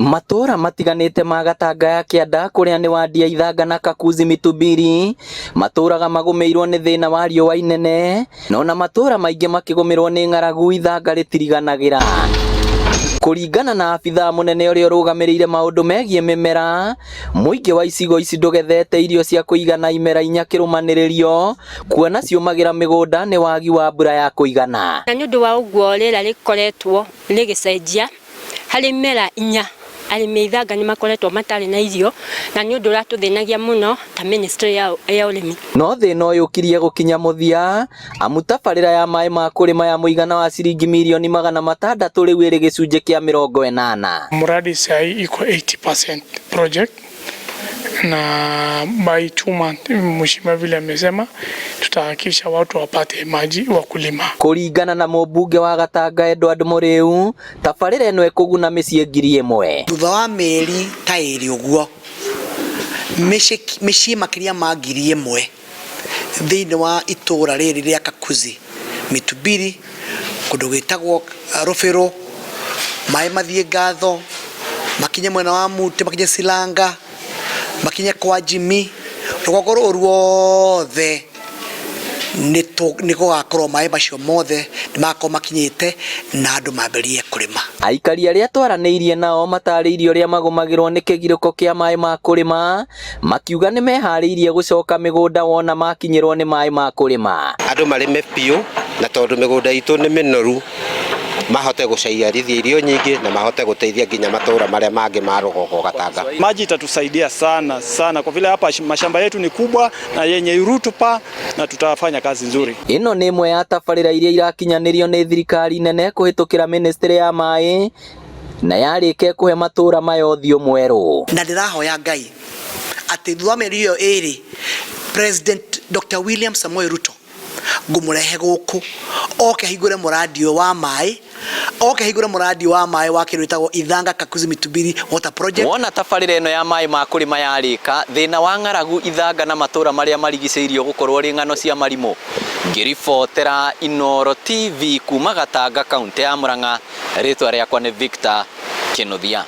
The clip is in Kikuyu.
Matũũra matiganĩte ma Gatanga ya Kĩanda kũrĩa nĩ Wandia Ithanga na Kakuzi Mitubiri matũũraga magũmĩirwo nĩ thĩna wa riũa inene na ona matũũra maingĩ makĩgũmĩrwo nĩ ng'aragu ithanga rĩtiriganagĩra. Kũringana na abithaa mũnene ũrĩa ũrũgamĩrĩire maũndũ megiĩ mĩmera, mũingĩ wa icigo ici ndũgethete irio cia kũigana imera inya kĩrũmanĩrĩrio kuona ciũmagĩra mĩgũnda nĩ wagi wa mbura ya kũigana. Na nĩ ũndũ wa ũguo rĩera rĩkoretwo rĩgĩcenjia harĩ imera inya arĩmi a ithanga nĩ makoretwo matarĩ na irio na nĩ ũndũ ũratũthĩnagia mũno ta ministry ya, ya ũrĩmi. No thĩna ũyũ ũkirie gũkinya mũthia amu tabarĩra ya maĩ ma kũrĩma ya mũigana wa ciringi mirioni 600 rĩu ĩrĩ gĩcunjĩ kĩa 80. Mradi sahi iko 80% project na by 2 month, mheshimiwa vile amesema, tutahakikisha watu wapate maji wa kulima. Kũringana na mũmbunge wa Gatanga Edward Mũrĩu, tabarĩra ĩno ĩkũguna mĩciĩ 1000. Thutha wa mĩeri ta 2 ũguo, mĩciĩ makĩria ma 1000 thĩinĩ wa itũũra rĩrĩ rĩa Kakuzi Mitubiri, kũndũ gwĩtagwo Rũbĩrũ, maĩ mathiĩ Ngatho, makinye mwena wa Mute, makinye Silanga, makinye kwa Jimmy, rũgongo rũrũ ruothe nĩ gũgakorwo maĩ macio mothe nĩ magakorwo makinyĩte na andũ mambĩrĩrie kũrĩma. Aikari arĩa twaranĩirie nao matarĩirie ũrĩa magũmagĩrwo nĩ kĩgirĩko kĩa maĩ ma kũrĩma, makiuga nĩ meharĩirie gũcoka mĩgũnda wona makinyĩrwo nĩ maĩ ma kũrĩma. Andũ marĩme biũ na tondũ mĩgũnda itũ nĩ mĩnoru mahote gũciarithia irio nyingĩ na mahote gũteithia nginya matũra marĩa mangĩ ma rũgongo Gatanga. Maji itatusaidia sana sana kwa vile hapa mashamba yetu ni kubwa na yenye rutuba na tutafanya kazi nzuri. Ĩno nĩ ĩmwe ya tabarĩra iria irakinyanĩrio nĩ thirikari nene kũhĩtũkĩra ministry ya maĩ na yarĩke kũhe matũra maya ũthiũ mwerũ. Na ndĩrahoya Ngai atĩ thutha wa mĩeri ĩyo 2, President Dr. William Samoei Ruto ngũmũrehe gũkũ oke ahingũre mũradi ũyũ wa maĩ, oke ahingũre mũradi wa maĩ wa kĩndũ gĩtagwo Ithanga Kakuzi Mitubiri Water Project. Wona tabarĩra ĩno ya maĩ ma kũrĩma yarĩka, thĩna wa ng'aragu Ithanga na matũra marĩa marigicĩirio gũkorwo rĩ ng'ano cia marimũ. Ngĩribotera Inooro TV kuma Gatanga, kaunti ya Murang'a, rĩtwa rĩakwa nĩ Victor Kĩnuthia.